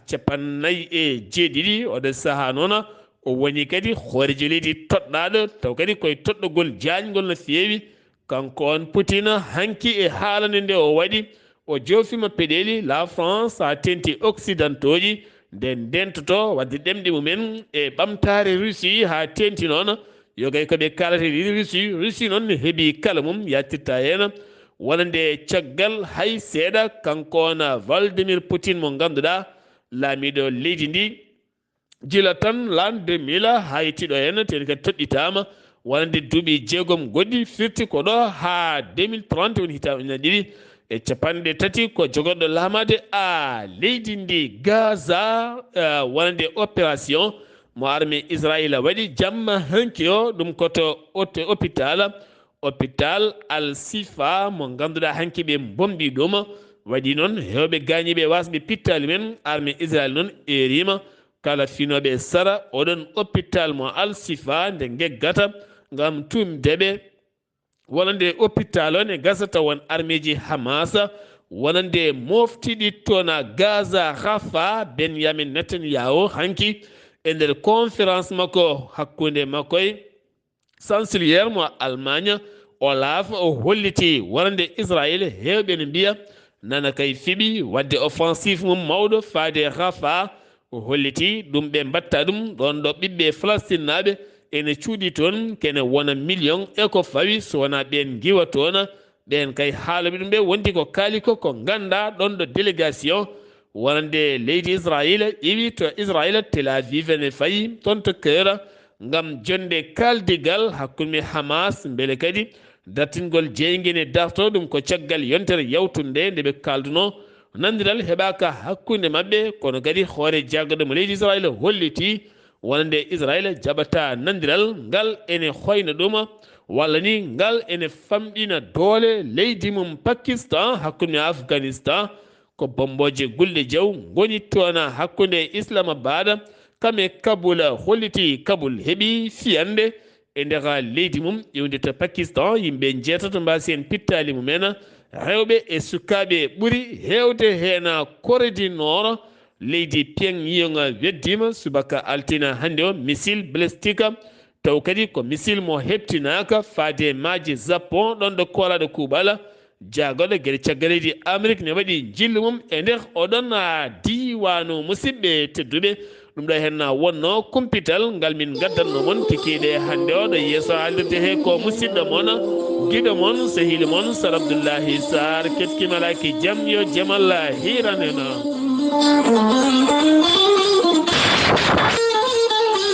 capannayyi e jeeɗiɗi. Oɗo sahaa noon o woni kadi hooreejo leydi toɗɗaaɗo, taw kadi koye toɗɗogol jaañgol no feewi. Kanko on Poutine hanki e haalande nde o waɗi, o joofima peɗeeli la France haa teeŋti occidentaux ji nde ndentoto waɗde ɗemɗe mumen e ɓamtaare Russie haa teeŋti noon yogay ko ɓe kaalata e leydi Russie. Russie noon heɓi kala mum yaltirta heen wonande caggal hay seeɗa. Kanko on Vladimir Poutine mo ngannduɗaa laamiiɗo leydi ndi gila tan l'an deux mille haa yettiɗo heen, teeŋti kadi toɗɗitaama wonande duuɓi jeegom goɗɗi, firti ko ɗo haa deux mille trente woni hitaande ujunere ɗiɗi e capanɗe tati ko jogorɗo laamaade a leydi ndi. Gaza, eh, wonande opération mo armée Israël waɗi jamma hanki o, ɗum ko to hôpital, hôpital Al Sifa mo ngannduɗaa hanki ɓe mbombi ɗum. Waɗi noon heewɓe gaañiiɓe waasɓe pittaali men, armée Israël noon eeriima kala finooɓe sara oɗon hôpital mo Al Sifa nde ngeggata ngam tuumde ɓe wonande hôpital o ne gasa taw won armeeji Hamas wonande moftiɗi toon Gaza Rafah. Benjamin Netanyahu hanki e nder conférence makko hakkunde makko e chancelier mo Allemagne Olaf, o holliti wonande Israël heewɓe ne mbiya nana kay fiɓi waɗde offensive mum mawɗo faade Rafah. O holliti ɗum ɓe mbatta ɗum ɗoon ɗo ɓiɓɓe Falastinaaɓe ene cuuɗi toon, kene wona million e ko fawi, so wonaa ɓeen ngiwa toon Ɓeen kay haalooɓe ɗum ɓe wondi ko kaali ko, ko nganndaa ɗoon ɗo délégation wonande leydi Israayiila iwi to Israayiila, Tel Aviv ene fayi toon to Keera ngam jonnde kaaldigal hakkunde Hamas, mbele kadi dartingol jeynge ne dartoo ɗum ko caggal yontere yawtunde nde ɓe kaaldunoo. Nanndiral heɓaaka hakkunde maɓɓe, kono kadi hoore jaagorɗe mo leydi Israayiila hollitii wonande Israayiila jaɓataa nanndiral ngal ene hoyna ɗum, walla ni ngal ene famɗina doole leydi mum Pakistan hakkunde Afganistan. Ko bommbooje gulɗe jaw ngoni toon hakkunde Islamabad, kam e Kabul hollitii Kabul heɓii fiyannde e nder leydi mum iwde to Pakistan. Yimɓe njeetato mbaasi heen pittaali mumen, rewɓe e sukaaɓe ɓuri heewde heen Kore du Nord. Leydi Pyongyang weddiima subaka altine hannde o missile balistique, taw kadi ko missile mo heɓtinaaka faade maaje Japon ɗoon ɗo koolaaɗo kuuɓal. Jaagorɗe geɗe caggal leydi Amerik ne waɗi njillu mum e nder oɗon, ah, diiwaanu, musidɓe tedduɓe. Ɗum ɗo heen wonnoo kumpital ngal min ngaddanno mon kikiiɗe hannde o ɗo yeeso haalirde he ko musidɗo mon, giɗo mon, sehil mon, Sar Abdullahi Sarr. Keɗkiima laaki jam, yo jam Allah hiiran en.